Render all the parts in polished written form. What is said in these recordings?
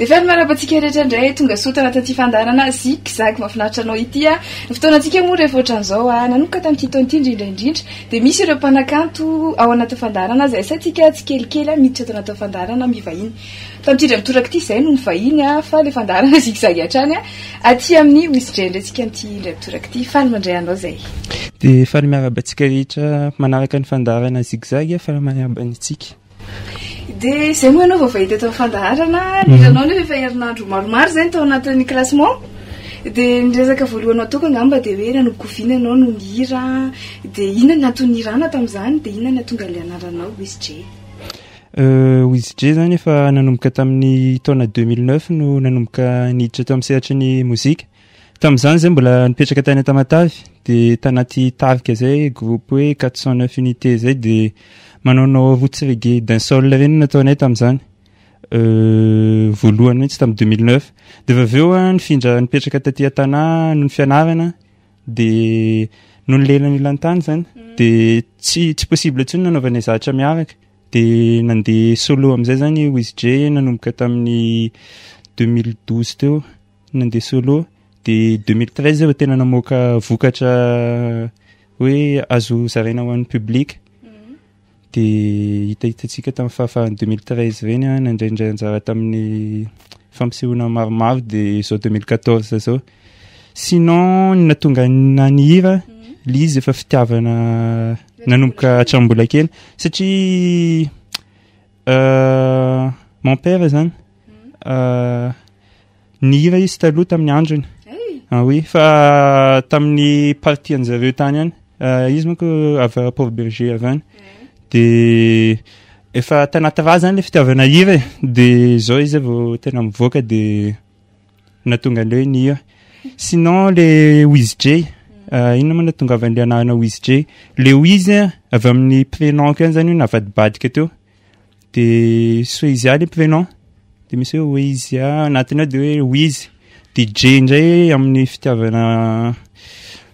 Dia faly miarahaba antsika rehetra indray tonga soa tao anatin'ity fandaharana Zig Zag mahafinaritra anao ity a. Ny fotoanantsika moa rehefa ohatran'izao a, nanomboka tamin'ity taona ity indrindra indrindra dia misy ireo mpanakanto ao anatin'ny fandaharana izay asaintsika tsikelikely miditra ato anatin'ny fandaharana mivahiny. Tamin'ity indray mitoraka ity izay no nivahiny a, fa ilay fandaharana Zig Zag hatrany a, aty amin'ny Wizz-J indray tsika amin'ity indray mitoraka ity. Faly mandray anao izay. Dia faly miarahaba antsika rehetra manaraka ny fandaharana Zig Zag, faly miarahaba antsika. Dia izay moa ianao vao vahita eto amin'ny fandaharana, ny hiranao nefa efa herinandro maromaro izay no tao anatin'ny classement. Dia ny resaka voalohany ataoko angamba dia hoe nanomboka oviana ianao no nihira, dia inona ny antony nihirana tamin'izany, dia inona ny nahatonga ilay anaranao Wiz J? Wiz J zany efa nanomboka tamin'ny taona 2009 no nanomboka niditra teo amin'ny sehatry ny mozika. Tamin'izany zay mbola nipetraka tany Tamatave de tanaty tarika zay groupe hoe 409 unité zay de manaonao roots reggae dancehall reny nataonay tamin'izany voalohany mihitsy tamin'ny 2009 de avy eo a nifindra nipetraka taty Tanà noho ny fianarana de noho ny lelanelantany zany de tsy tsy possible intsony nanaovanay zavatra miaraka de nandeha solo am'izay zany Wiz J nanomboka tamin'ny 2012 teo nandeha solo de 2013 zay vao tena namoaka vokatra hoe azo zaraina ho an'ny public de hitahitantsika tamin'ny fahafahan'ny 2013 ireny a nandraindray anjara tamin'ny fampisehoana maromaro de zao 2014 zao sinon ny nahatonga na ny hira le izy efa fitiavana nanomboka hatramin'ny mbola kely satria mon père zany Nihira izy taloha tamin'ny androny. Ah oui, fa tamin'ny partie an'zareo tany any. Ah, izy manko avy Port Bergé avy any. De efa tanaty rà zany le fitiavana hira e. De zao izy vao tena mivoaka de nahatonga an'le hoe nihira. Sinon le Wiz J, ah, inona moa nahatongavan'le anarana Wiz J? Le Wiz avy amin'ny prénom-ko ihany zany io navadibadika teo. De Soezia le prénom de misy hoe Oezia anatiny ao de hoe Wiz de J indray amin'ny fitiavana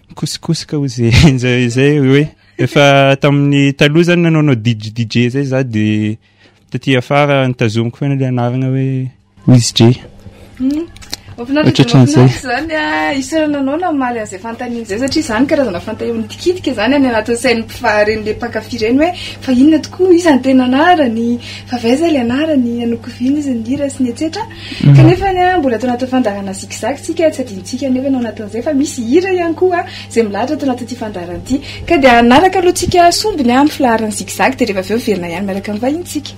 mikosokosoka hozy zay zay hoe efa tamin'ny taloha zany nanaonao DJ DJ zay za de taty afara nitazomiko foana le anarana hoe Wiz J. Mahafinaritra dia mahafinaritra izany a. Isaorana anao namaly an'izay fanontaniana izay satria izany karazana fanontaniana mitikitika izany any anatin'ny sain'ny mpifaharen'ilay le mpankafy ireny hoe fa inona tokoa iza ny tena anarany, fa avy aiza ilay anarany, nanokovina izy nihira sy ny etsetra. Kanefa ny mbola ato anatin'ny fandaharana Zigzag tsika tsy adinontsika anefa ny ao anatin'izay fa misy hira ihany koa izay milahatra ato anatin'ity fandaharana ity. Ka dia hanaraka aloha tsika sombiny amin'ny filaharan'ny Zigzag dia rehefa avy eo miverina ihany miaraka amin'ny vahintsika.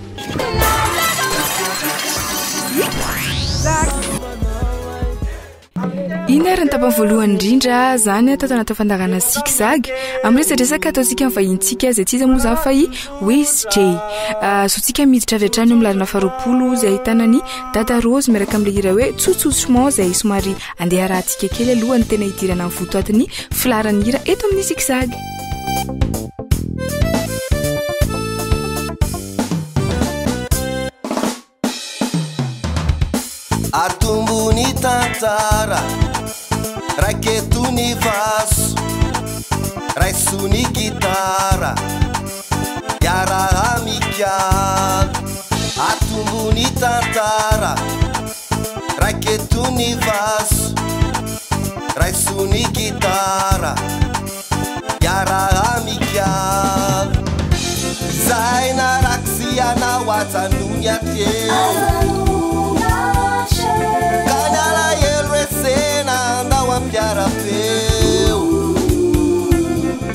Iny ary ny tapany voalohany indrindra izany tato anatin'ny fandaharana Zig Zag amin'ny resadresaka ataontsika amin'ny vahintsika izay tsy iza moa izany fa i Wiz J. Azontsika miditra avy hatrany eo amin'ny laharana faharoapolo izay ahitana ny Dada Rose miaraka amin'ilay hira hoe Tsotsotsement izay somary andeha harahantsika kely alohan'ny tena hidirana amin'ny votoatin'ny filaharan'ny hira eto amin'ny Zig Zag. Atombo ny tantara, raiketo ny vazo, raiso ny gitara, iaraha-mikalo. Atombo ny tantara, raiketo ny vazo, raiso ny gitara. Iaraha-mikalo Izay naraky sy anao ajanony hatreo Ka ny alahelo resena andao ampiara-peo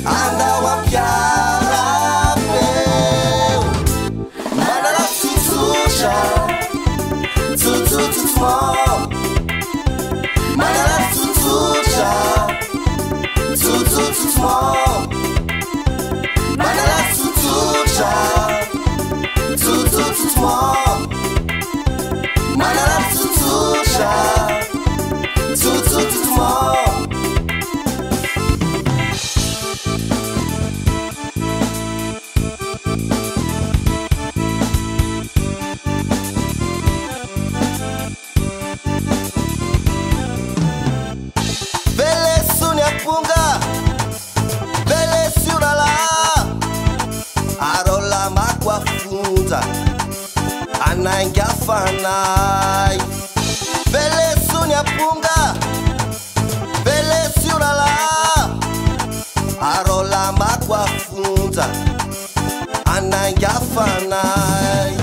Andao ampiara-peo Manala tsotsotra Tsotsotsotso Manala tsotsotra Veleso ny amponga, veleso io rahalahy, Araolamako afonja, Anainga fanahy Veleso ny amponga Veleso io rahalahy Arao lamako afonja Anainga fanahy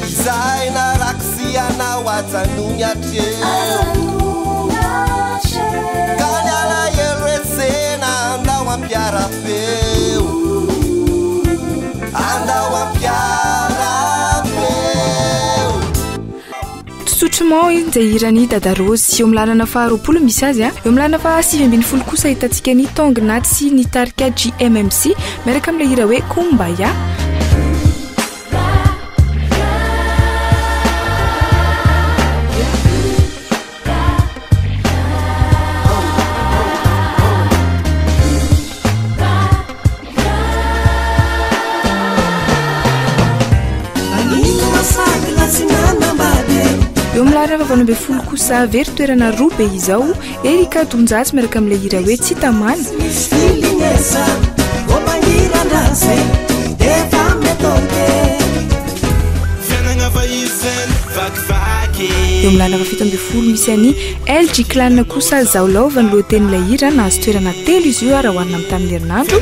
Izahay narako sy ianao ajanony hatreo Ka ny alahelo resena andao ampiara-peo Andao ampiara-peo. Tsotsotrement izy dia hiran'i Dada Rose. Eo amin'ny lalana faha 20 misy azy a. Eo amin'ny lalana faha 19 kosa ahitantsika ny Tongnat sy ny tarika JMMC miaraka amin'ilay hira hoe Kumbaya. Eo amin'ny laharana faha 18 kosa very toerana roa be izao Erika Donjasy miaraka amin'ilay hira hoe Tsy Tamana. Eo amin'ny laharana faha 17 misy an'i LG Clan kosa Zao Love ny lohatenin'ilay hira, nahazo toerana 3 izy io raha oharina amin'ny tamin'ny herinandro.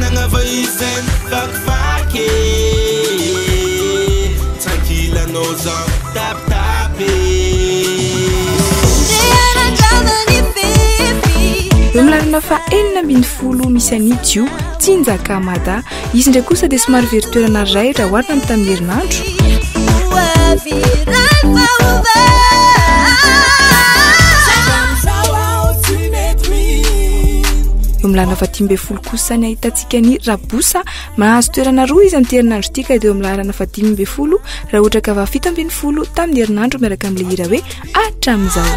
Eo amin'ny laharana faha 16 misy an'i Dio Tsinjaka Mada. Izy indray kosa dia somary very toerana iray raha oharina amin'ny tamin'ny herinandro. Eo amin'ny laharana faha 15 kosa ny ahitantsika ny Rabosa, mahazo toerana 2 izy amin'ity herinandro ity ka dia eo amin'ny laharana faha 15 raha ohatra ka faha 17 tamin'ny herinandro miaraka amin'ilay hira hoe Hatramin'izao.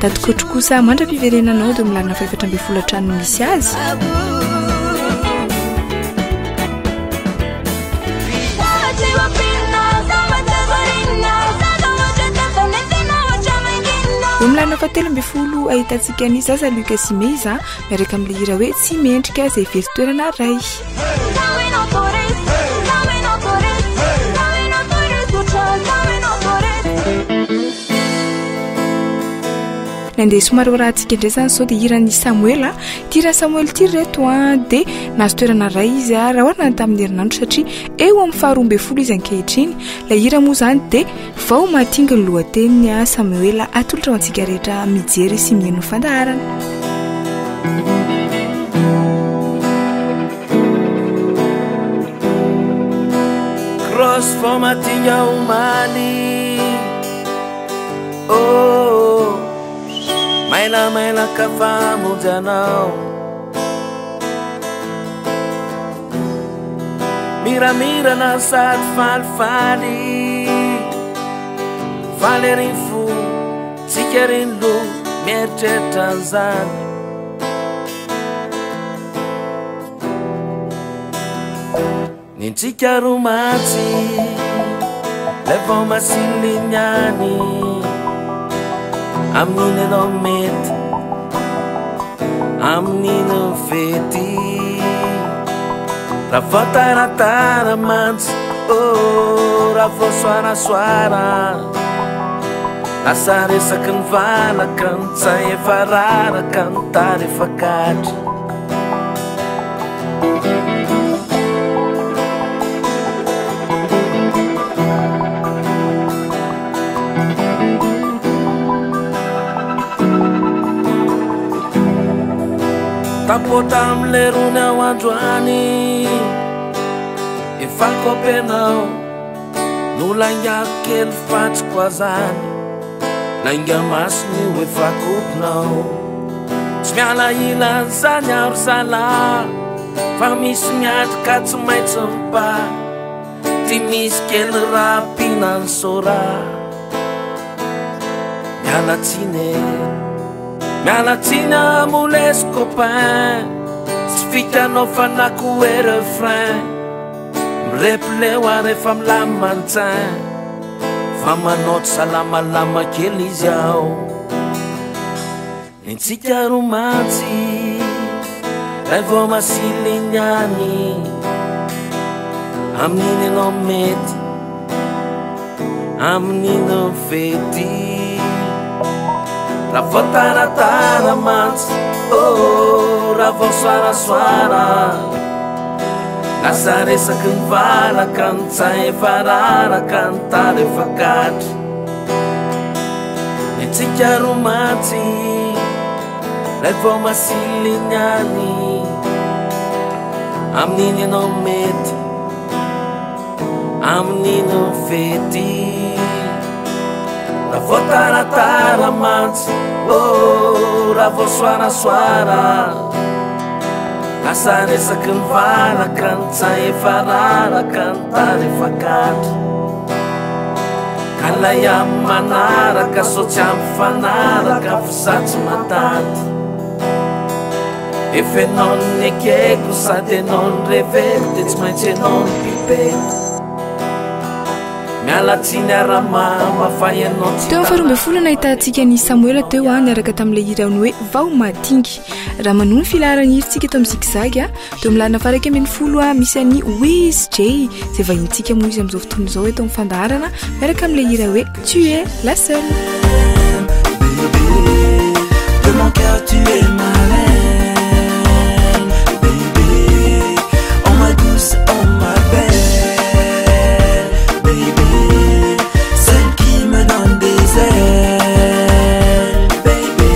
Dadikotro kosa mandra-piverenanao dia amin'ny laharana faha 14 hatrany no misy azy. Eo amin'ny laharana faha 13 ahitantsika ny Zaza Luc sy Meiza miaraka amin'ilay hira hoe Tsy Mendrika izay very toerana iray. Nandeha somary ho rahantsika indray izany izao dia hiran'i Samoela. Ity hiran'i Samoela ity reto a, dia nahazo toerana iray izy a, raha oharina ny tamin'ny herinandro satria eo amin'ny faha 12 izy ankehitriny. Ilay hira moa izany dia vao mahatingy ny lohateniny a, Samoela atolotra ho antsika rehetra mijery sy mihaino fandaharana. Cross vao mahatinga omaly. Oh, mailamailaka famonjy anao. Miramirana sady falifaly. Faly ery ny fo, tsika ery ny loha, mieritreritra an'izany. Nintsika roa mantsy, lay vao masiliny ihany. Amin'iny ianao mety, amin'iny fety. Raha vao taratara mantsy, oh, raha vao soarasoara. Lasa resaky ny valaka, ny tsay efa raraka, ny tary efa katry. Tapota amin'ilay rony ao androany, efa kopenao no laingako kely fatsiko azany. Lainga masina io efa kopinao, tsy miala ilan'izany aro zalahy, fa misy miady ka tsy maintsy mipa. Ty misy kely raha ampiana ny sora. Miala tsiny e, miala tsiny amolesy copain, tsy vitanao fa nako hoe refrain. Mirepleo ary efa milamina ny tsain. Fa manao tsy salamalama kely izy ao. Ny antsika roa mantsy Ray vao masily iny ihany. Amin'iny ianao mety, amin'iny no fety. Raha vao taratara mantsy, oh, raha vao soarasoara. Lasa resaky ny valaka, ny tsaha efa raraka, ny tara efa katry. Ny antsika roa mantsy, ray vao masily iny ihany. Amin'iny ianao mety, amin'iny no fety. Raha vao taratara mantsy, oh, raha vao soarasoara. Lasa resaky ny valaka, ny tsaha efa raraka, ny tara efa katry. Ka lay amin'ny manaraka, sao tsy hampifanaraka, fa za tsy matanty. Efa ianao no nekeko, sady ianao no reveko, dia tsy maintsy ianao no pipeko. Miala tsiny aho ramama fa ianao tsy Teo amin'ny faharoa ambin'ny folo nahitantsika an'i Samoela teo niaraka tamin'ilay hirany hoe Vao Mahatingy. Raha manohy ny filaharan'ny hirintsika eto amin'ny Zigzag, teo amin'ny laharana faha-11 misy an'i Wiz Jay, izay vahinintsika moa izy amin'izao fotoana izao eto amin'ny fandaharana miaraka amin'ilay hira hoe Tu es la seule. Bébé, de mon cœur tu es ma reine. Bébé, oh ma douce, oh ma belle. Bébé, celle qui me donne des ailes. Bébé.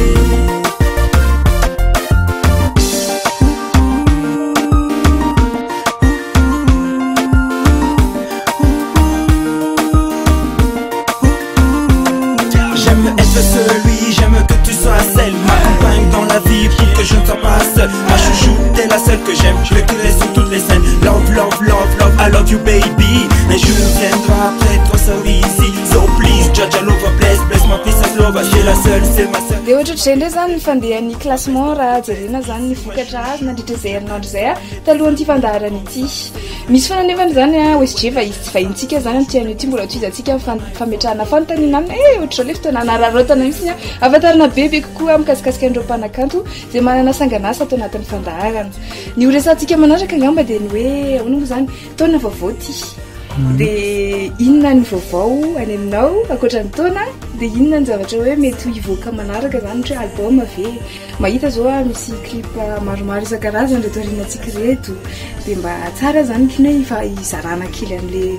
J'aime être celui, j'aime que tu sois celle. M'accompagne dans la vie pour que je ne sois pas seul. Ma chouchou, t'es la seule que j'aime. Je veux que sur toutes les scènes. Love, love, love, love, I love you baby. Un jour viendra après toi, so easy. So please, Jaja love, bless, bless my princess love. C'est la seule, c'est ma seule. Dia ohatrohatr'izay indray zany ny fandehan'ny classement raha jerena zany ny vokatra azo nandritra izay herinandro izay a, talohan'ity fandaharana ity. Misy foana nefa izany a, OSG fa izy tsy vahintsika zany amin'ity anio ity, mbola tohizantsika ny fametrahana fanontaniana aminy. Eh, ohatr'izao ilay fotoana hanararaotana mihitsy a, ahafantarana bebe kokoa mikasikasika an'ireo mpanakanto izay manana sangan'asa ato anatin'ny fandaharana. Ny ho resahantsika manaraka angamba dia ny hoe ahoana moa izany, taona vaovao ity. Dia inona ny vaovao any aminao ankoatra ny taona? Dia inona ny zavatra hoe mety ho hivoaka manaraka izany, ohatra hoe album ve? Mahita izao aho misy clip maromaro isan-karazany ireto aorianantsika ireto. Dia mba tsara izany ohatran'ny hoe efa hizarana kely an'ilay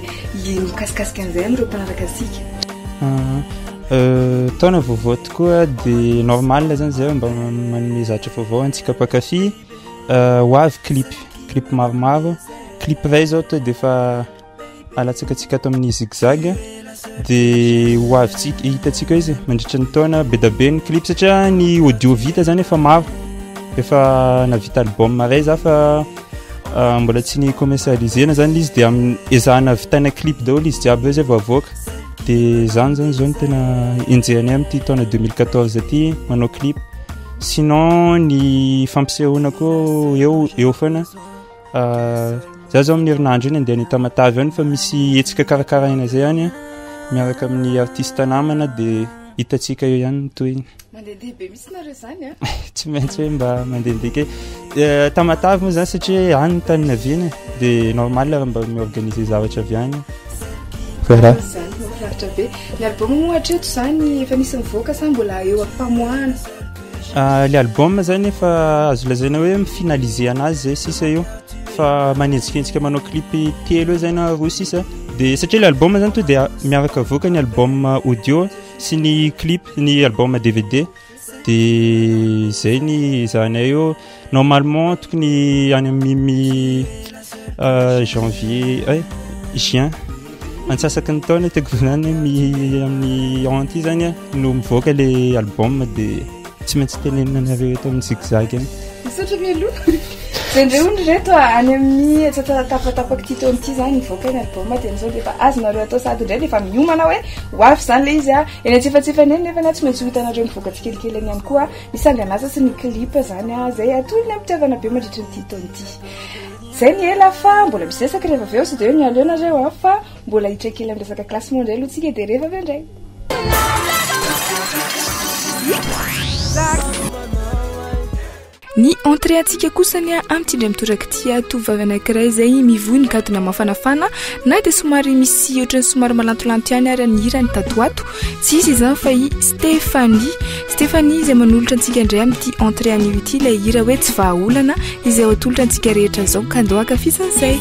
mikasikasika an'izay amin'ireo mpanaraka antsika. Taona vaovao tokoa dia normal izany izay mba manome zavatra vaovao antsika mpankafy. Ho avy clip, clip maromaro. Clip iray izao to dia efa alatsakatsika ato amin'ny zigzag dia ho avy tsika, hitantsika izy mandritra ny taona be dia be ny clip satria ny audio vita zany efa maro, efa nahavita album iray za fa mbola tsy ny commercialisena zany izy dia amin'ny ezahana vitaina clip daholo izy jiaby zay vao avoaka. Dia zany zany zao no tena enjehanay amin'ity taona 2014 ity manao clip. Sinon ny fampisehoana koa eo eo foana. Za zao amin'ny herinandro iny andeha any Tamatave any fa misy hetsika karakaraina zay any miaraka amin'ny artiste namana dia hitantsika eo ihany ny tohiny. Mandehandeha be mihitsy nareo zany a? Tsy maintsy hoe mba mandehandeha kely. Tamatave moa zany satria any ny tany naviana dia normal raha mba mi-organiser zavatra avy any. Voilà. Zany mahafinaritra be. Ny album moa hatreto zany efa nisy nivoaka sa mbola eo am-pamoahana? Le album zany efa azo lazaina hoe mi-finaliser anazy zay sisa io fa manenjikenjika manao clip telo eo zay na roa sisa dia satria le album zany to dia miaraka avoaka ny album audio sy ny clip ny album DVD dia zay ny ezahanay eo. Normalement tokony any amin'ny mi janvier, eh, juin antsasaky ny taona tiako zany mi amin'ny an ty zany no mivoaka le album dia tsy maintsy tenenina anareo eto amin'ny zigzag any. Misaotra mialoha. Dia indray hono ry reto a, any amin'ny tapatapak'ity taona ity izany mivoaka ny album dia amin'izao dia efa azonareo atao sahady indray dia efa miomana hoe ho avy izany ilay izy a. Eny antsefatsefany eny nefa tsy maintsy ho hitanareo mivoaka tsikelikely eny ihany koa ny sangan'asa sy ny clip izany a, izay atolony am-pitiavana be mandritra ity taona ity. Izay ny ela fa mbola misy resaka rehefa avy eo, sao dia hoe miala eo nareo a, fa mbola hiditra kely amin'ny resaka classement indray aloha tsika dia rehefa avy eo indray. Ny entrée antsika kosa ny amin'ity indray mitoraka ity tovovavy anankiray izay mivoy ny gadona mafanafana na dia somary misy ohatran'ny somary malantolanto ihany ary ny hirany tato ato. Tsy iza izany fa i Stéphanie. Stéphanie izay manolotra antsika indray amin'ity entrée anio ity ilay hira hoe tsy vahaolana izay ho atolotra antsika rehetra izao ka ndao hankafizana izay.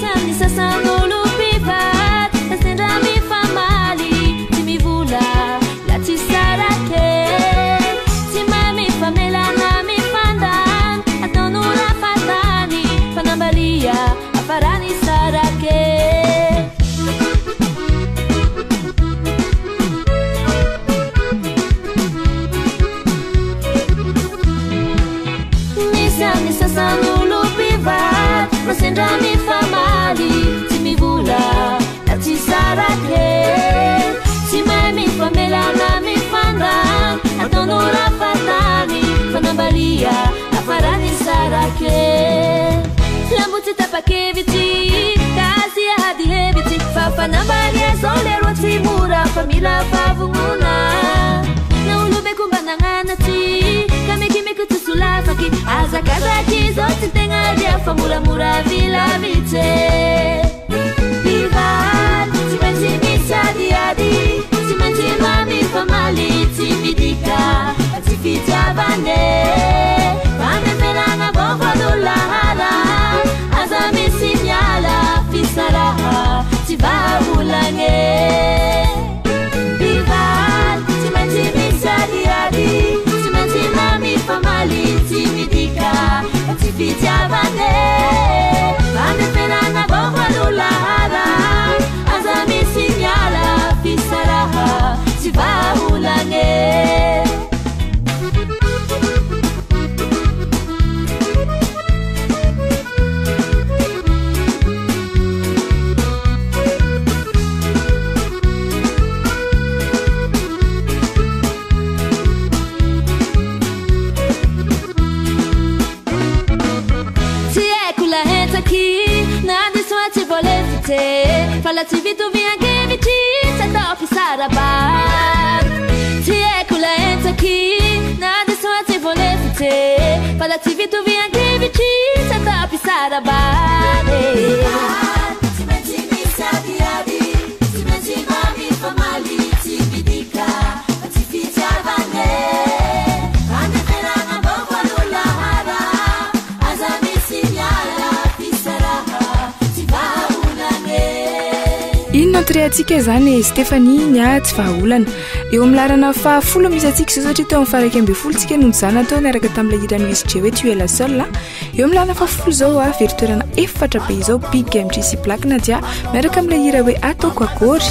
Inona entrée antsika izany e Stéphanie ny ahy tsy vahaolana. Eo amin'ny laharana fahafolo misy antsika izao satria teo amin'ny faha iraika ambin'ny folo tsika no nizana teo niaraka tamin'ilay hiran'i Wiz J hoe Tu es la seule. Eo amin'ny laharana fahafolo izao a, very toerana efatra be izao Big MJ sy Black Nadia miaraka amin'ilay hira hoe Ataoko Akory.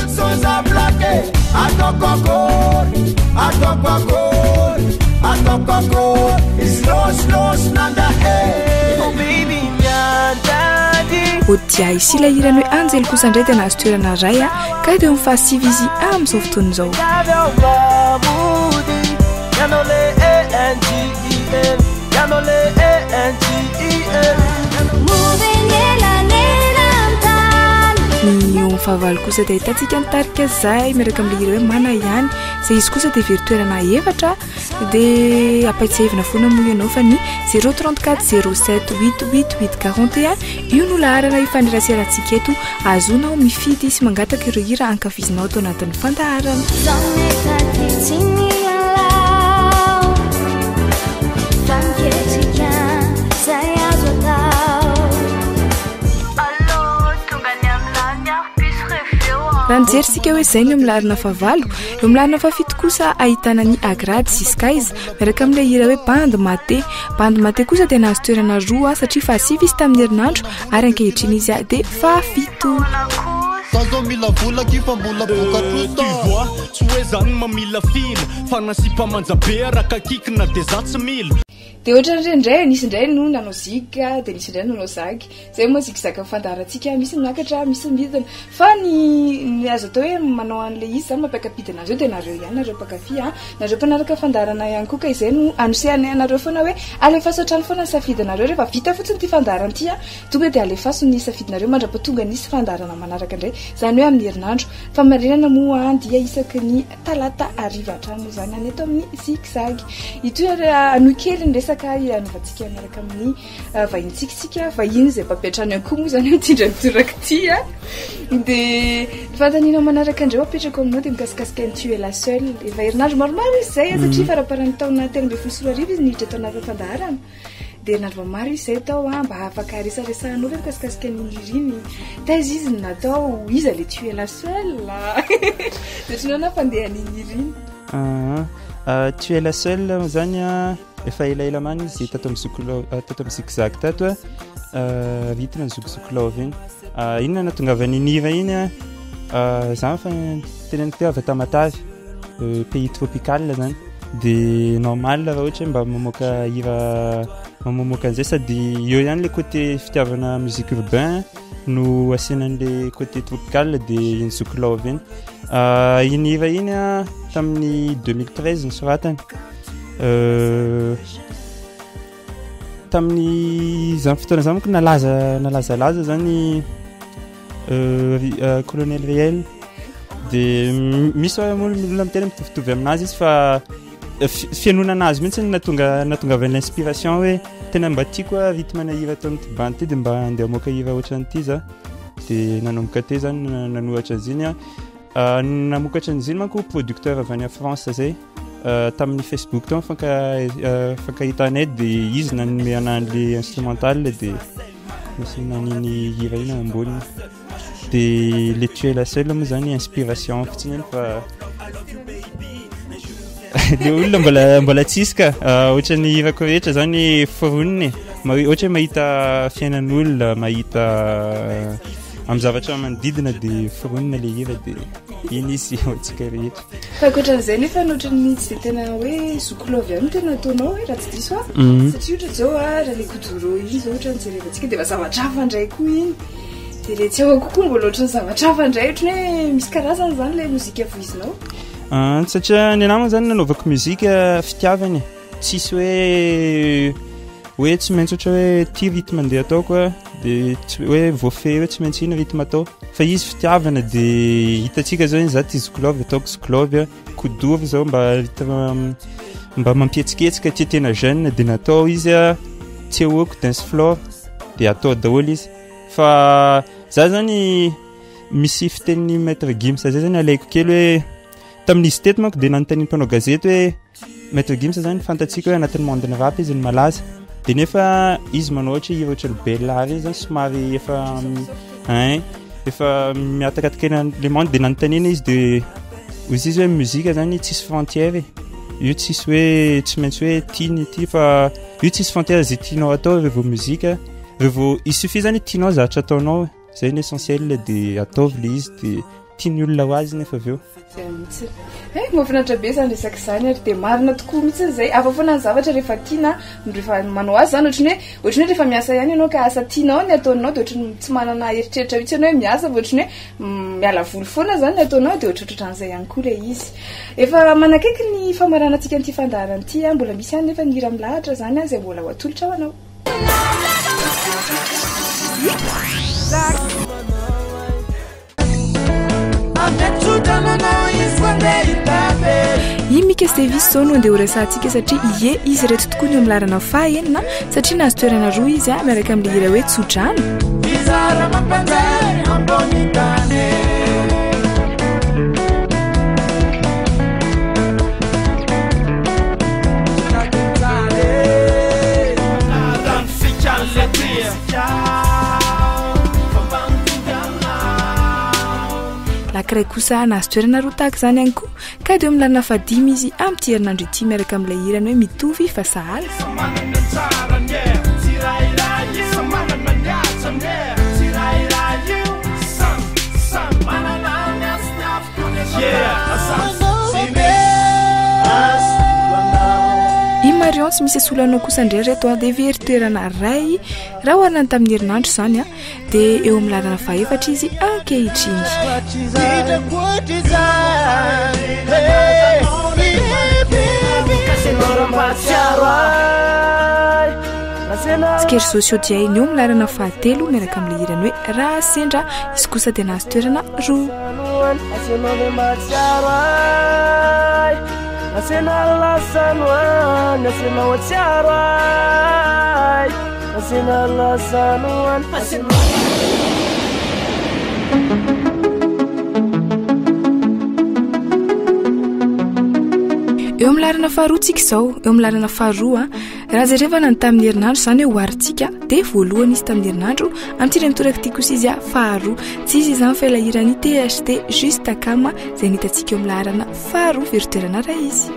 Odia sy ilay hirany hoe Anjely kosa indray dia nahazo toerana iray a, ka eo amin'ny fahasivy izy amin'izao fotoana izao. Ny eo amin'ny fahavalo kosa dia ahitantsika ny tarika Zay miaraka amin'ilay hira hoe Mana ihany, izay izy kosa dia very toerana efatra. Dia ampaitsahivina foana moa ianao fa ny 034 07 88 41 io no laharana ifaneraserantsika eto, ahazoanao mifidy sy mangataka ireo hira ankafizinao ato anatin'ny fandaharana. Raha nijery isika hoe izay ny eo amin'ny laharana fahavalo, eo amin'ny laharana fahafito kosa ahitana ny Agrad sy Skies miaraka amin'ilay hira hoe Bandy Mate. Bandy Mate kosa dia nahazo toerana roa satria fahasivy izy tamin'ny herinandro ary ankehitriny izy dia fahafito. Za zao mila vola aky fa mbola boka trosa. Tu vois, tsy hoe zany mamilafila fa na sipa manja be araka kikina de za tsy mila. Dia ohatran'ireny indray, nisy indray no nanao zig, dia nisy indray nanao zag. Izay moa zig zag fandaharantsika, misy ny miakatra, misy ny midina. Fa ny ny azo atao hoe manao an'ilay izy izany mampiaka-pidina azy eo dia nareo ihany, nareo mpankafy an, nareo mpanaraka fandaharana ihany koa ka izay no anosehanay anareo foana hoe alefaso hatrany foana ny safidinareo rehefa vita fotsiny ity fandaharana ity an, tonga dia alefaso ny safidinareo mandra-pahatonga ny fandaharana manaraka indray, izany hoe amin'ny herinandro. Famarinana moa an dia isaky ny Talata hariva hatrany moa izany any eto amin'ny Zig Zag. Itohy ary hanohy kely ny resaka hanaovantsika miaraka amin'ny eh, vahintsika isika, vahiny izay mpampiantrano ihany koa moa izany amin'ity indray mitoraka ity a. Dia ny fanontaniana manaraka indray ho apetrako aminao dia mikasikasika ny Tu es la seule. Efa herinandro maromaro izy izay satria faramparan'ny taona 2013 izy niditra tao anatin'ny fandaharana. Dia herinandro maromaro izy izay tao a, mba afaka resaresahanao ve mikasikasika an'iny hira iny? Taiza izy no natao? Iza le tu es la seule? Dia ohatran'ny ahoana fandehan'iny hira iny? Ah, tu es la seule zany a, efa elaela marina izy tato amin'ny Zouk Love, tato amin'ny Zik Zak tato a, rythme ny Zouk Zouk Love iny. Inona no nahatongavan'iny hira iny a? Za fa teneniko teo avy a Tamatave, pays tropical zany. De normal raha ohatra hoe mba mamoaka hira mamoamoaka an'izay sady eo ihany le côté fitiavana musique urbain no asiana an'le côté tropical de iny Zouk Love iny. Iny hira iny a tamin'ny 2013 nosoratana. Tamin'ny zany fotoana zany manko nalaza nalazalaza zany Colonel Réel de misy moa olona miteny mitovitovy aminazy izy fa fihainoana anazy mihitsy no nahatonga nahatongavan'ny inspiration hoe tena mba tiako a rythme na hira ataon'ity bandy ity de mba andeha hamoaka hira ohatran'ity za de nanomboka teo zany nanoratra azy iny a namokatra an'izy iny manko producteur avy any France zay tamin'ny Facebook tao mifanka mifankahitanay de izy nanome anahy an'le instrumental de nasiana an'iny hira iny ao amboniny de le tu es la seule moa zany inspiration fotsiny iny fa le olona mbola mbola tsisy ka ohatran'ny hirako rehetra zany foronina e ohatra hoe mahita fiainan'olona mahita amin'ny zavatra manodidina de foronina le hira de iny izy ho antsika rehetra. Fa ankoatran'izay nefa ny ohatran'ny tsy dia tena hoe zoky love ihany no tena ataonao e, raha tsy diso aho. Satria ohatra izao a, raha le kuduro iny izao ohatra ny jerevantsika dia efa zavatra hafa indray koa iny. Dia le tsy ahoako koa mbola ohatran'ny zavatra hafa indray, ohatran'ny hoe misy karazany izany ilay mozika voizinao. Satria ny anahy moa izany nanaovako mozika fitiavana e. Tsisy hoe hoe tsy maintsy ohatra hoe ty rythme andeha ataoko a, de tsy hoe voafehy hoe tsy maintsy iny rythme atao fa izy fitiavana de hitantsika zao za tia zouk love ataoko zouk love a, kuduro zao mba rythme mba mampihetsiketsika tia tena jeune de natao izy a, tsy ahoako dance floor de atao daholo izy fa za zany misy fitenin'ny maître Gims zay zany alaiko kely hoe tamin'izy teto manko de nanontanian'ny mpanao gazety hoe Maître Gims zany fantatsika hoe anatin'ny monde ny rap izy no malaza de nefa izy manao ohatra hira ohatran'ny Bella reny zany somary efa hein efa miatakataka eny le monde de nanontaniana izy de hoy izy hoe mozika zany tsisy frontière e io tsisy hoe tsy maintsy hoe tiany ity fa io tsisy frontière zay tianao atao rehefa mozika rehefa il suffit zany tianao zavatra ataonao zay ny essentiel de ataovy le izy de tian'ny olona ho azy nefa avy eo. Zay mihitsy. Eh, mahafinaritra be izany resaka izany ary dia marina tokoa mihitsy izay. Hafa foana ny zavatra rehefa tiana, rehefa manao azy izany ohatran'ny hoe ohatran'ny hoe rehefa miasa ihany ianao ka asa tianao ny ataonao dia ohatran'ny tsy manana eritreritra mihitsy ianao hoe miasa fa ohatran'ny hoe miala voly foana izany ny ataonao dia ohatrohatran'izay ihany koa ilay izy. Efa manakaiky ny famaranantsika an'ity fandaharana ity, mbola misy ihany nefa ny hira milahatra izany izay mbola ho atolotra ho anao. I Mika sy Davis izao no andeha horesahantsika satria ie izy ireto tokoa no eo amin'ny laharana faha enina satria nahazo toerana roa izy a miaraka amin'ilay hira hoe Tsodrano. Anankiray kosa nahazo toerana roa tahaka izany ihany koa ka dia eo amin'ny lalana fahadimy izy amin'ity herinandro ity miaraka amin'ilay hirany hoe mitovy fa sahala. I Marion Chance misy asolo anao kosa indray reto a dia very toerana iray raha oharina ny tamin'ny herinandro izany a dia eo amin'ny laharana fahaefatra izy ankehitriny. Scherzo sy Odiainy eo amin'ny laharana fahatelo miaraka amin'ilay hirany hoe Raha sendra izy kosa dia nahazo toerana roa. Eo amin'ny laharana faharoa tsika izao, eo amin'ny laharana faharoa Raha jerevana ny tamin'ny herinandro izany hoe oharintsika dia voalohany izy tamin'ny herinandro, amin'ity indray mitoraka ity kosa izy faharoa. Tsy izy izany fa ilay hiran'i THT Juste Akama izay no hitantsika eo amin'ny laharana faharoa, very toerana iray izy.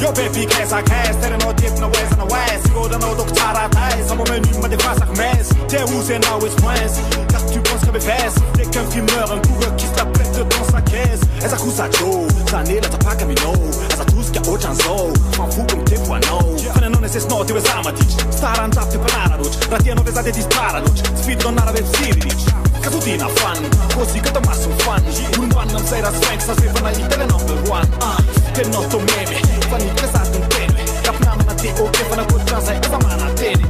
Yo baby kesa kes Tere no tip no ways no ways Go da no dok tsara tais Amo menu ma defasa mes Te où c'est now it's friends Car tu penses que mes fesses Dès qu'un fumeur un coureur qui se la pète dans sa caisse Eza kusa Joe Zane la tapaka mino Aza tosika ohatran'izao Fanfoko mitefo anao Fa ny anao nesesinao teo za maditra Tsy tara ny tafo teo mpanara loatra Raha tianao ve za dia diso tara loatra Tsy fidinao nara ve fitsiriritra Ka todiana fan Kôzika atao masony fan Olom-banona amin'izay raha tsy faingo Sady efa nahita ilay number one ah Teninao tô memy Fa niditra sady niteny hoe Rap namana dia ok Fa nakoatran'izay aza mananteny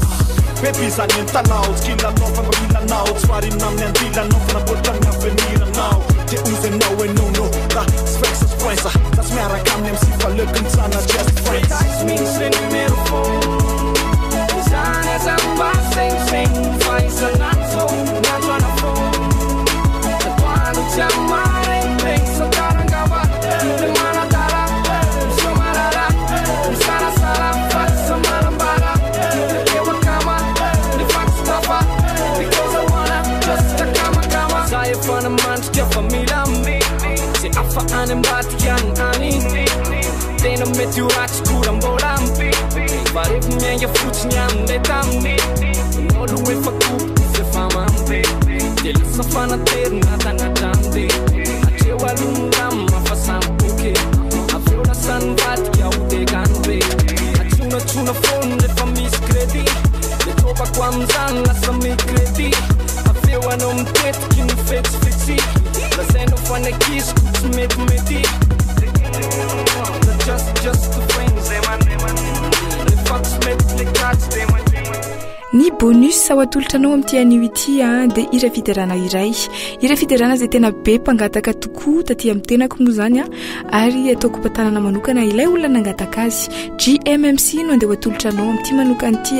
Baby za nentanao Tsy kilanao fa mba mila anao Tsy variana amin'ny andilanao Fa nakoatra ny avenir-nao Dia ozy anao hoe no no Raha tsy faingo sa tsy poinsa Za tsy miaraka amin'ny MC fa aleoko mitsana just friends Tsy misy le numéro fô Izany aza mba segnosegno Fa isan'andro zao miantso ana fô Atoandro tsy amin'ny maraigny Sao tara angamba Le manadala Miseho mahalala Misalasala fa tsy manambara Le teo akama Le fa tsy tafa Because I wanna just akamakama Za efa namandrika fa mila Tsy afa any ambadika any any Tena mety ho ratsy koa raha mbola Fa rehefa miainga fotsiny amin'ilay taminy Ianao aloha efa kopy izy efa mamy Dia lasa fanaterina tany an-trano dia Hatreo aloha ny rama fa samy ok Avy eo lasa nivadika ho degany be Atsonatsona foana rehefa misy crédit Dia tobako amin'izany lasa mi-crédit Avy eo anao mitetiky ny fetsifetsy Lazainao fa ny ankiziko tsy metimety Just, just the friends Rehefa tsy mety le kajy dia Ny bonus ho atolotra anao amin'ity anio ity dia hira fiderana iray. Hira fiderana izay tena be mpangataka tokoa taty amin'ny tenako moa izany ary ataoko mpantanana manokana ilay olona nangataka azy. GMMC no andeha ho atolotra anao amin'ity manokana ity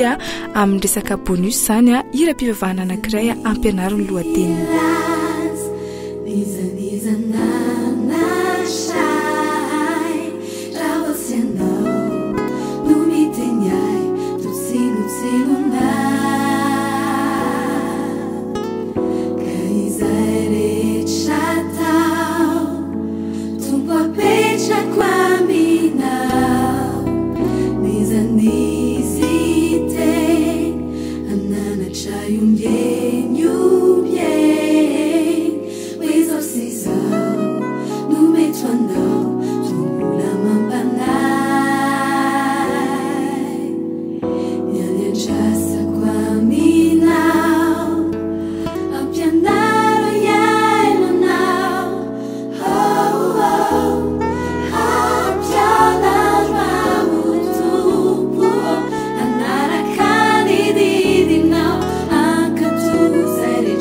amin'ny resaka bonus izany hiram-pivavahana anankiray ampianaro ny lohateniny. N'iza n'iza nanatray raha vao tsy ianao no miteny ahy toa tsinotsinona ka izay rehetra atao Tompo apetrako aminao n'iza n'iza hiteny hananatra ombieny ombieny hoe izao sy izao no mety ho anao toa mbola mampanahy ny any andrasako aminao ampianaro hiaino anao oh oh ampianaro aho Tompo hanaraka ny didinao hankatò izay rehetra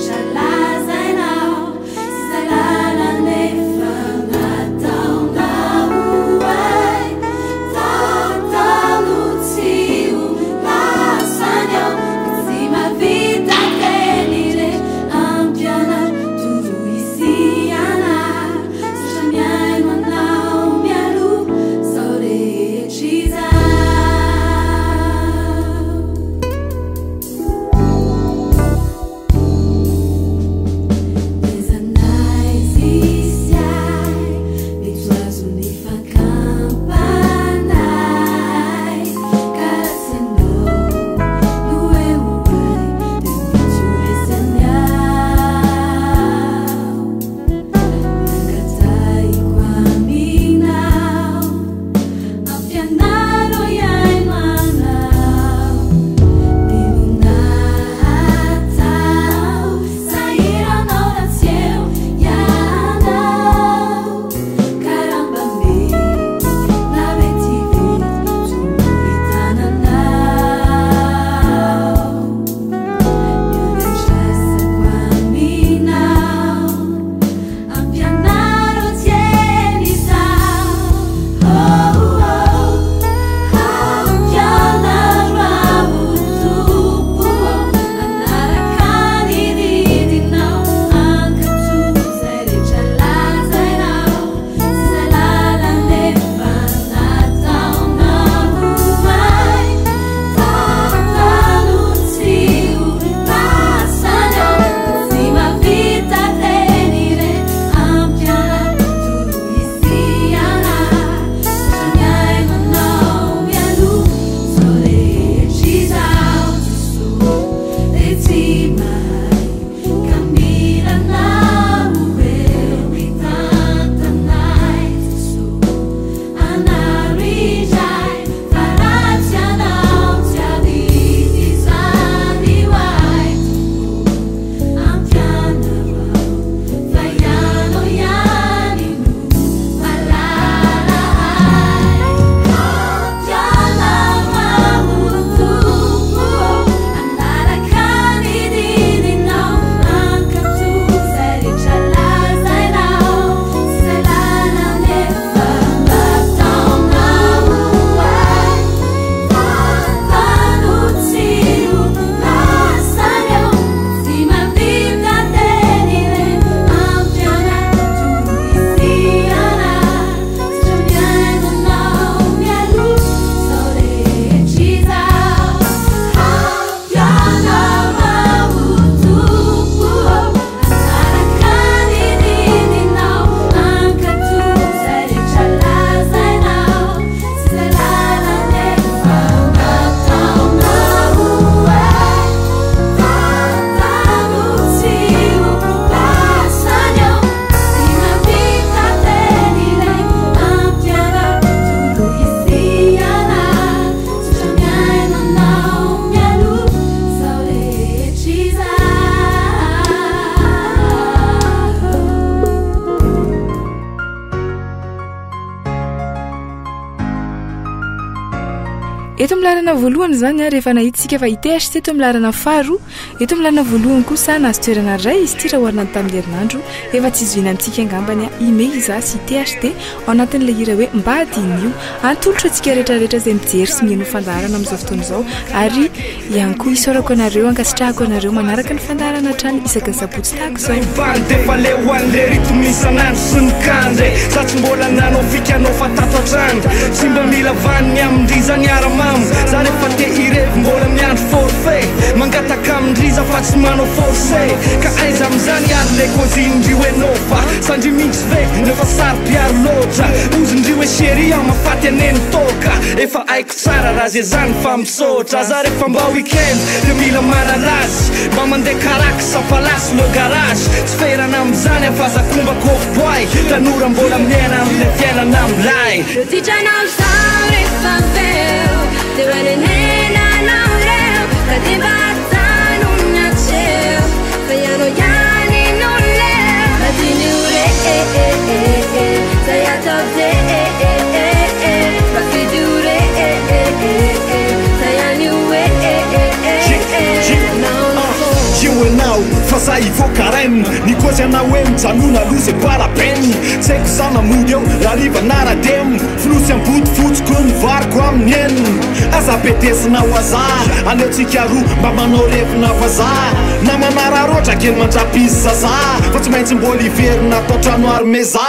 Eto amin'ny laharana voalohany izany a, rehefa nahita isika fa i THC teo amin'ny laharana faharoa, eto amin'ny laharana voalohany kosa nahazo toerana iray izy ity raha oharina ny tamin'ny herinandro, efa tsy zohiana amintsika angambany a, i Meiza sy i THD ao anatin'ilay hira hoe Mba diniho. Atolotro antsika rehetra rehetra izay mijery sy mihaino fandaharana amin'izao fotoana izao ary ihany koa isaorako anareo, ankasitrahako anareo manaraka ny fandaharana hatrany isaky ny sabotsy tahaka izao. Bany defa leo ho an'le rythme isan'andro sy ny kandre Za tsy mbola nanao fika anao fa tato hatrany Tsy mba mila vaniny amin-dry za niara-mamo Za refa te hirevy mbola miandry forfait Mangataka amin-dry za fa tsy manao forcé Ka aiza amin'izany ary le kôzin-dry hoe nôfa Sa ndry mintsy ve no efa saro-piaro loatra Ozon-dry hoe chérie aho mahafaty anie ny toaka Efa haiko Tsara raha ze zany fa misaotra za refa mba week-end de mila manalazy Mba mandeha carax palace le garage Tsy ferana amizany aho fa za komba cowboy Tanora mbola miaina amle fiainana milay. Reo titranao zaho rehefa avy eo De manenenanao reo Ka de mba ajanony hatreo Fa ianao ihany no leo Mba diniho re eh eh eh eh Zay atao de eh eh eh eh Mba fidio re eh eh eh eh Zay anio eh eh eh eh eh Nao no fo Io enao fa za hivoaka rem Ny kôzy anao hoe mijanona aloha c'est pas la peine Tsy haiko za na mody eo rahariva na radem Fonosy am-body fotsy ko ny variko amin'ny enina Aza bedesina ho hasard Aleo tsika roa mba manao revina vazaha Na manararaotra kely mandra-pisy zaza Fa tsy maintsy mbola hiverina ato an-trano ary meza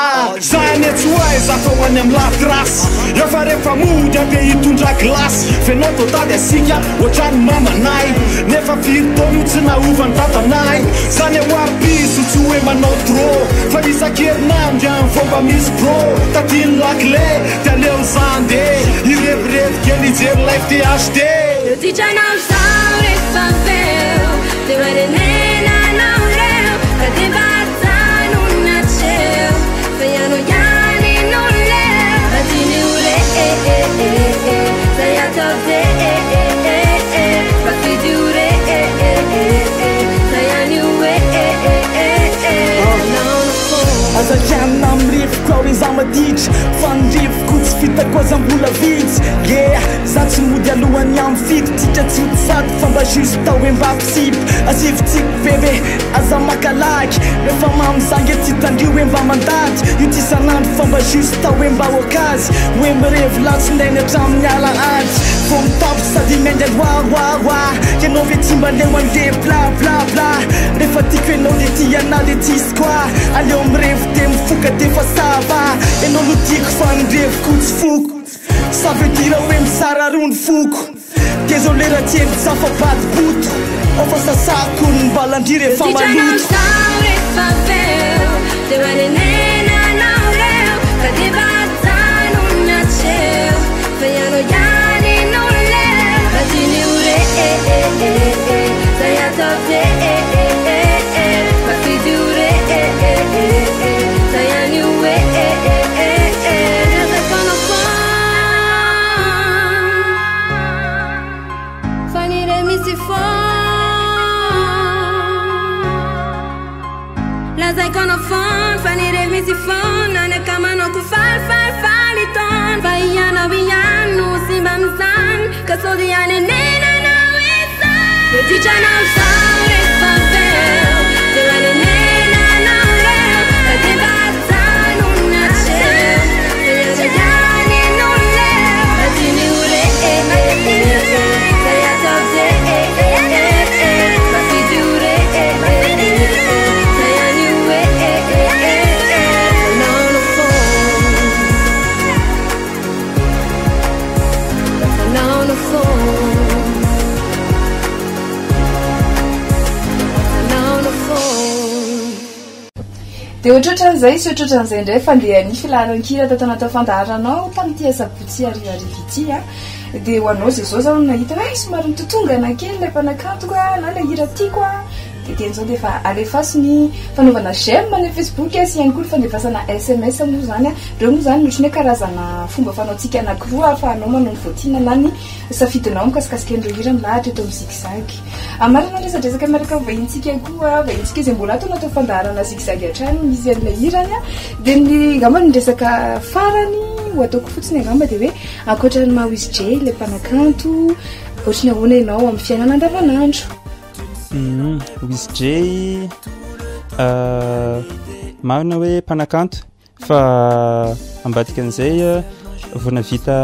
Za anie tsy ho aiza fa ho any am la trace Eo fa refa mody aho dia hitondra glace F'enao toa tady asiaka ohatran'ny mamanay Nefa firy taona io tsy naova ny dadanay Zany hoe piso tsy hoe manao trop Fa isan-kerinandro ihany vao mba misy pro Taty ny lakile dia aleo za andeha Hirevirevy kely hijery live THD. Reo titranao zaho rehefa avy eo Dia manenenanao reo Ka dia mba ajanony hatreo Fa ianao ihany no leo Mba diniho re eh eh eh eh Zay atao de eh eh eh eh Mba fidio re eh eh eh eh Zay anio eh eh eh eh eh Nao no fo Aza kianina amin'ny rivoko ao izaho maditra Fa ny rivoko tsy fitako aza mbola vitsy Yeah, za tsy mody alohan'ny amin'ny fito Tsika tsy ho mpivady fa mba juste hoe mba mpisipa Asivo tsiky bebe, aza maka lagy Refa mamy za nge tsy tandrio hoe mba mandady Io tsy isan'andro fa mba juste hoe mba okazy Hoe mirevy latsinainy hatramin'ny alahady Vao mitapy sady miainga roa roa roa Ianao ve tsy mba leo an'le bla bla bla Refa tiako ianao de tia anah de tsisy quoi Aleo mirevy de mifoka defa ça va Ianao no tiako fa ny reviko tsy foko Ça veut dire hoe mizara roa ny foko Désolé raha tsy hevitra fa bady boto Ao fa sasako ny balan-dry rehefa Reo titranao maloto zaho rehefa avy eo De manenenanao reo Ka de mba ajanony hatreo Fa ianao ihany no leo Mba diniho re eh eh eh eh Zay atao de eh eh eh eh Mba fidio re eh eh eh eh Zay anio eh eh eh eh eh Lazaiko anao foana Fa ny re misy foana Lazaiko anao foana fa ny re misy foana Ny akamanao ko faly faly faly taona Fa ianao ihany no simba amin'izany Ka sao dia hanenenanao izany Reo titranao zaho rehefa avy eo De manenenanao reo Ka de mba ajanony hatreo Fa ianao ihany no leo Mba diniho re eh eh eh eh Zay atao de eh eh eh eh Mba fidio re eh eh eh eh Zay anio eh eh eh eh eh Nao no foana Nao no foana Nao no foana Dia ohatrohatran'izay sy ohatrohatran'izay indray fandehan'ny filaharan-kira tato anatin'ny fandaharanao tamin'ity asabotsy harivariva ity a. Dia ho anao izay izao izao no nahita hoe somary nitotongana kely ilay mpanakantoko a, na ilay hira tiako a. Dia dieny izao dia efa alefaso ny fanaovana j'aime any amin'ny Facebook sy ihany koa ny fandefasana sms moa izany. Ireo moa izany ohatran'ny hoe karazana fomba fanaontsika anankiroa ahafahanao manao ny voatiana na ny safidinao mikasikasika an'ireo hira milahatra eto amin'ny Zigzag. Hamarana ny resadresaka miaraka amin'ny vahinintsika koa, vahinintsika izay mbola ato anatin'ny fandaharana Zigzag hatrany misy an'ilay hirany. Dia ny angamba ny resaka farany ho ataoko fotsiny angamba dia hoe ankoatra ny maha Wiz Jay ilay mpanakanto, ohatran'ny ahoana ianao amin'ny fiainana andavanandro? Wiz Jay marina hoe mpanakanto fa ambadika an'izay vao navita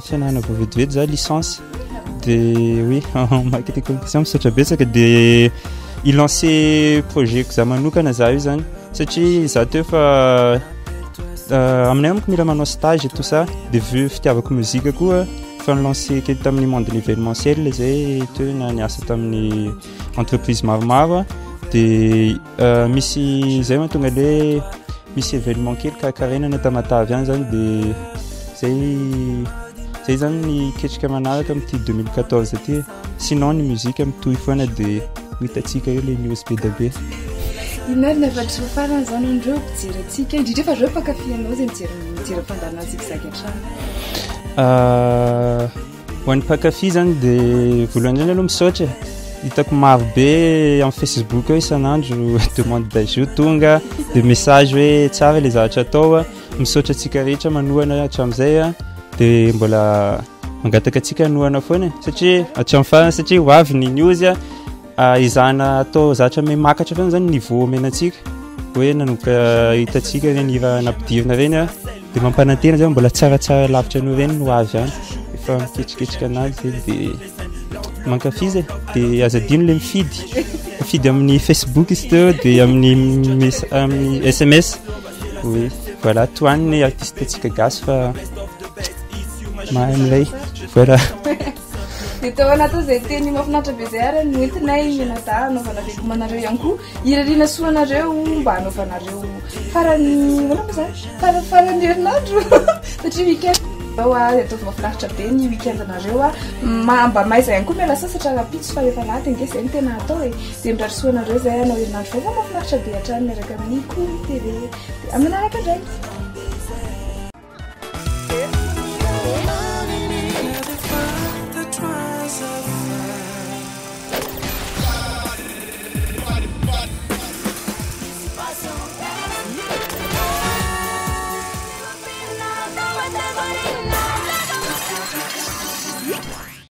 fianarana vao vetivety za licence de oui en marketing communication misaotra betsaka de i-lancer projet-ko za manokana za io zany satria za teo fa aminay manko mila manao stage et tout ça de vu fitiavako mozika koa Efa ni-lancer kely tamin'ny monde ny événementiel zay teo na niasa tamin'ny entreprise maromaro de misy zay mahatonga le misy événement kely karakaraina any Tamatave any zany de zay zay zany ny ketrika manaraka amin'ity 2014 ity sinon ny musique mitohy foana de ho hitantsika eo le news be dia be. Inona ary ny hafatry farany zany ho an'ireo mpijery antsika indrindra fa ireo mpankafy anao izay mijery mijery fandaharana zigzag hatrany? Ho an'ny mpankafy zany de voalohany indrindra aloha misaotra e. Hitako maro be amin'ny Facebook eo isan'andro demande d'ajout tonga de message hoe tsara le zavatra atao. Misaotra antsika rehetra manohana hatramin'izay de mbola mangataka antsika hanohana foana e satria hatramin'ny farany satria ho avy ny news Ezahana atao zatra mimakatra foana zany niveau omena antsika hoe nanomboka hitantsika ireny hira nampidirina ireny a dia mampanantena zany mbola tsaratsara lavitra noho ireny no avy any efa miketriketrika anazy zay dia mankafiza e dia aza adino le mifidy mifidy amin'ny Facebook izy teo dia amin'ny amin'ny SMS oui voilà tohaniny artiste antsika gasy fa mahay milay voilà. Dia tao anatin'izay teny mahafinaritra be izay ary no entinay mianadahy hanaovana veloma anareo ihany koa. Hirariana soa anareo mba hanaovanareo farany ahoana moa izany? Fara faran'ny herinandro satria week-end izao a, dia ataovy mahafinaritra be ny week-end nareo a. Mba mahaiza ihany koa miala sasatra rahampitso fa efa alahady ange izay no tena atao e. Dia mirary soa anareo izay hanao herinandro vaovao mahafinaritra be hatrany miaraka amin'ny Kolo TV. Dia amin'ny manaraka indray.